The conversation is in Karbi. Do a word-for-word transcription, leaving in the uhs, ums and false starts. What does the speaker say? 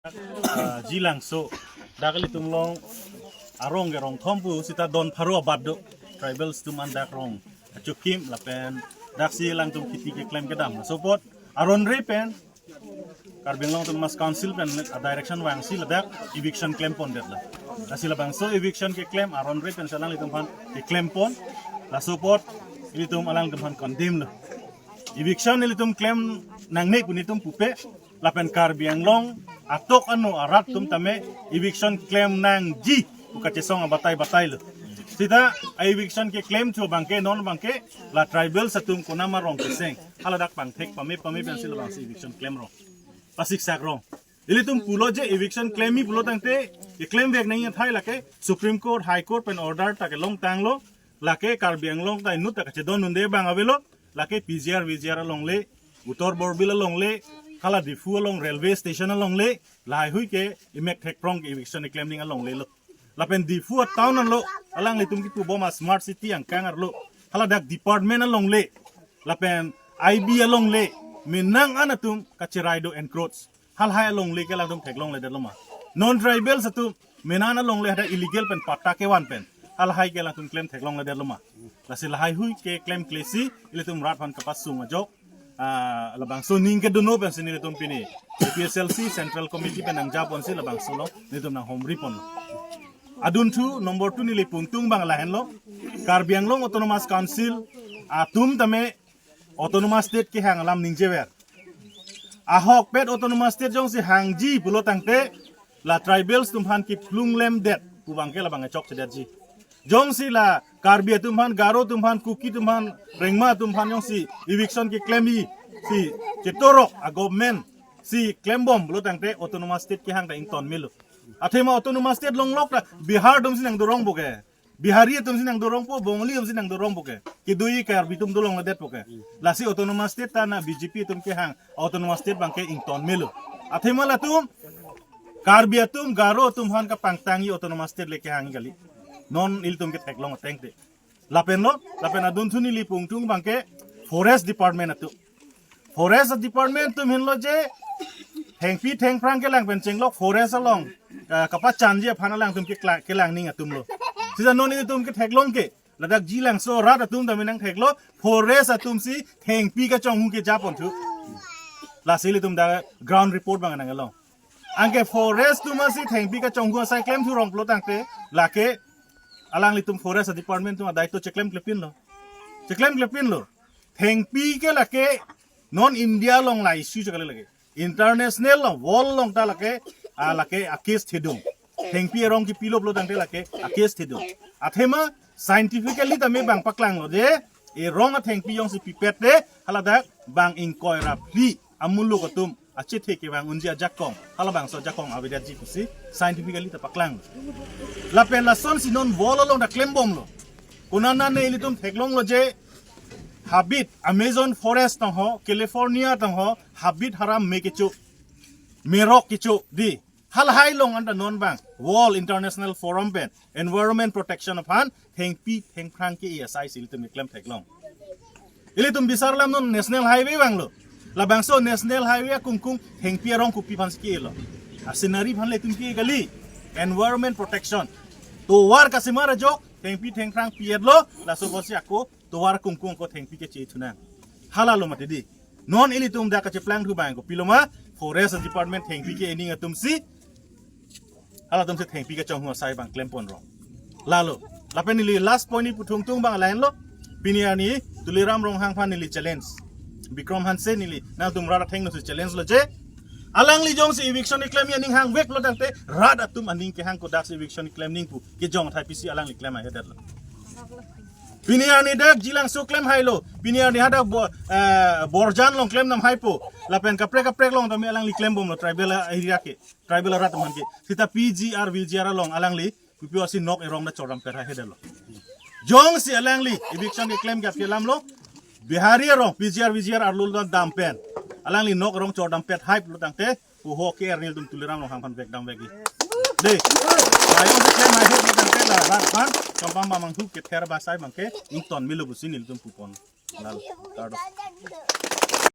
Ah, Jilangso, dak ilitum along arong ke rong thom pu sita don pharo abat do. Tribals atum an dak rong achukim lapen dak si alangtum kheti keklem kedam. Laso apot aron re pen Karbi Anglong Autonomous Council pen a direction vangsi ladak eviction klem pon det la. Lasi labangso eviction keklem aron re pen si alanglitum aphan keklem pon. Laso apot ilitum alangtum aphan condemn lo. Eviction ilitum klem nangne pu nelitum pupe, lapen Karbi Anglong atok ano arat atum tame eviction klem nangji pu kachesong abatai batai lo. Sita a eviction keklem thu abangke non abangke la tribals atum konat ma rong keseng, haladak pangthek pame pame pensi labangsi eviction klem rong, pasiksak rong. Ilitum pulo je eviction klemji pulo tangte, keklem vek nangji athai lake Supreme Court, High Court pen order ta kelongtanglo, lake Karbi Anglong ta inut ta kachedondunde abang avelo, lake P G R, V G R along le, Uttar Borbil along le, hala Diphu along railway station along le, lahai hui ke emek thekprong ke eviction eklem ning along le lo. Lapen Diphu a town along, alanglitum kipu bom a smart city angkang arlo, haladak department along le, lapen I B along le, menang an atum kacherai do encroach. Halahai along le ke alangtum theklongledet lo ma? Non tribals atum menang along le hadak illegal pen patta kevan pen, halahai ke alangtum klem theklongledet lo ma? Lasi lahai hui keklem klesi ilitum rat aphan kapasung ajok, ah, labangso aning kedo non pensi nelitum pini A P H L C Central Committee pen nangja ponsi labangso along nelitum nanghomri pon. Adunthu number two neli pungtung abang lahenlo. Karbi Anglong Autonomous Council atum tame Autonomous State kehang alam ningjever. Ahokpet Autonomous State jongsi hangji pulo tangte, la tribals atum aphan kiplung lemdet pu abangke labang chokchedetji. Jongsi la Karbi atum aphan, Garo atum aphan, Kuki atum aphan, Rengma atum aphan jongsi eviction keklemji si chetorok a government si klembom pulo tangte Autonomous State kehang ta ington melo. Athema Autonomous State longlok ta Bihar atum si nangdorong bo ke, Bihari atum si nangdorong po, Bongali atum si nangdorong po ke, kedui Karbi atum dolongledet po ke. Lasi Autonomous State ta na B J P atum kehang Autonomous State abangke ington melo. Athema latum Karbi atum, Garo atum aphan kapangtangji Autonomous State le kehang kali. Non ilitum ketheklong ateng te. Lapen lo, lapen adunthu neli pungtung abangke Forest Department atum. Forest Department atum henlo je thengpi thengphrang kelang pen chenglok forest along, ah, kapachanji aphan alangtum kekla-, kelang ning atum lo. Sita non ilitum ketheklong ke, ladak Jilangso rat atum tame nangtheklo, forest atum si thengpi kachonghu keja pon thu. Lasi ilitum dak ground report abang nanglong. Anke forest atum si thengpi kachonghu asai klem thu rong pulo tangte, lake alanglitum Forest Department atum adai to cheklem klepin lo. Cheklem klepin lo. Thengpi ke lake non India along la issue chekali lake. International along, world along ta lake, ah, lake a case thedung. Thengpi arong kipilo pulo tangte lake a case thedung. Athema scientifically tame bang paklanglo je, erong athengpi jongsi pipet te, haladak bang ingkoi ra phli amuluk atum achethe kevang unji ajakong, halabangso ajakong avedetji pusi scientifically ta paklang. Lapen lasonsi non world along ta klembomlo. Konat ne ilitum theklonglo je habit, Amazon forest tong ho, California tong ho, habit haram me kecho, merok kecho di. Halahai along anta non bang World International Forum pen Environment Protection aphan thengpi thengphrang ke-e asai si ilitum keklem theklong. Ilitum bisar alam non National Highway vanglo. Labangso National Highway akungkung thengpi arong kopi aphan si ke-e lo? A scenery aphan le itum ke-e kali. Environment Protection. Tovar kasemar ajok thengpi thengphrang pi-et lo, laso apotsi ako tovar kungkung ako thengpi keche thu nang. Hala lo mati di. Non ilitum dak kacheplang thu abang kopilo ma, Forest Department thengpi ke-e ning atum si, halatum si thengpi kachonghu asai abang klem pon rong. Lalo, lapen neli last point neli puthung tung abang lahenlo. Pini arni Tuliram Ronghang aphan neli challenge. Bikram Hanse neli nangtum rat athengno si challenge lo je, alangli jongsi eviction keklemji aning hangvek lo tangte, rat atum aning kehang kodak si eviction keklem ning pu kejong athai pisi alangli klem ahedetlo. Pini arni dak Jilangso klem hailo. Pini arni hadak bo-, eh, Borjan along klem nam haipo. Lapen kaprek kaprek along tame alangli klembomlo tribal area ke, tribal arat atum aphan ke. Sita P G R, V G R along alangli kopi-o si nok erong ta chordam pet ahedetlo. Jongsi alangli eviction keklem gap ke alam lo, Bihari arong, P G R, V G R arlo dam pen, alangli nok erong chordam pet hai pulo tangte, puho ke er nelitum Tuliram Ronghang aphan vekdam vekji. De. Ayong se klem ahedetlo tangte la rat aphan Chompang Bamanghu kether ba asai abangke ington melo pusi nelitum pupon. Lalo, kardom.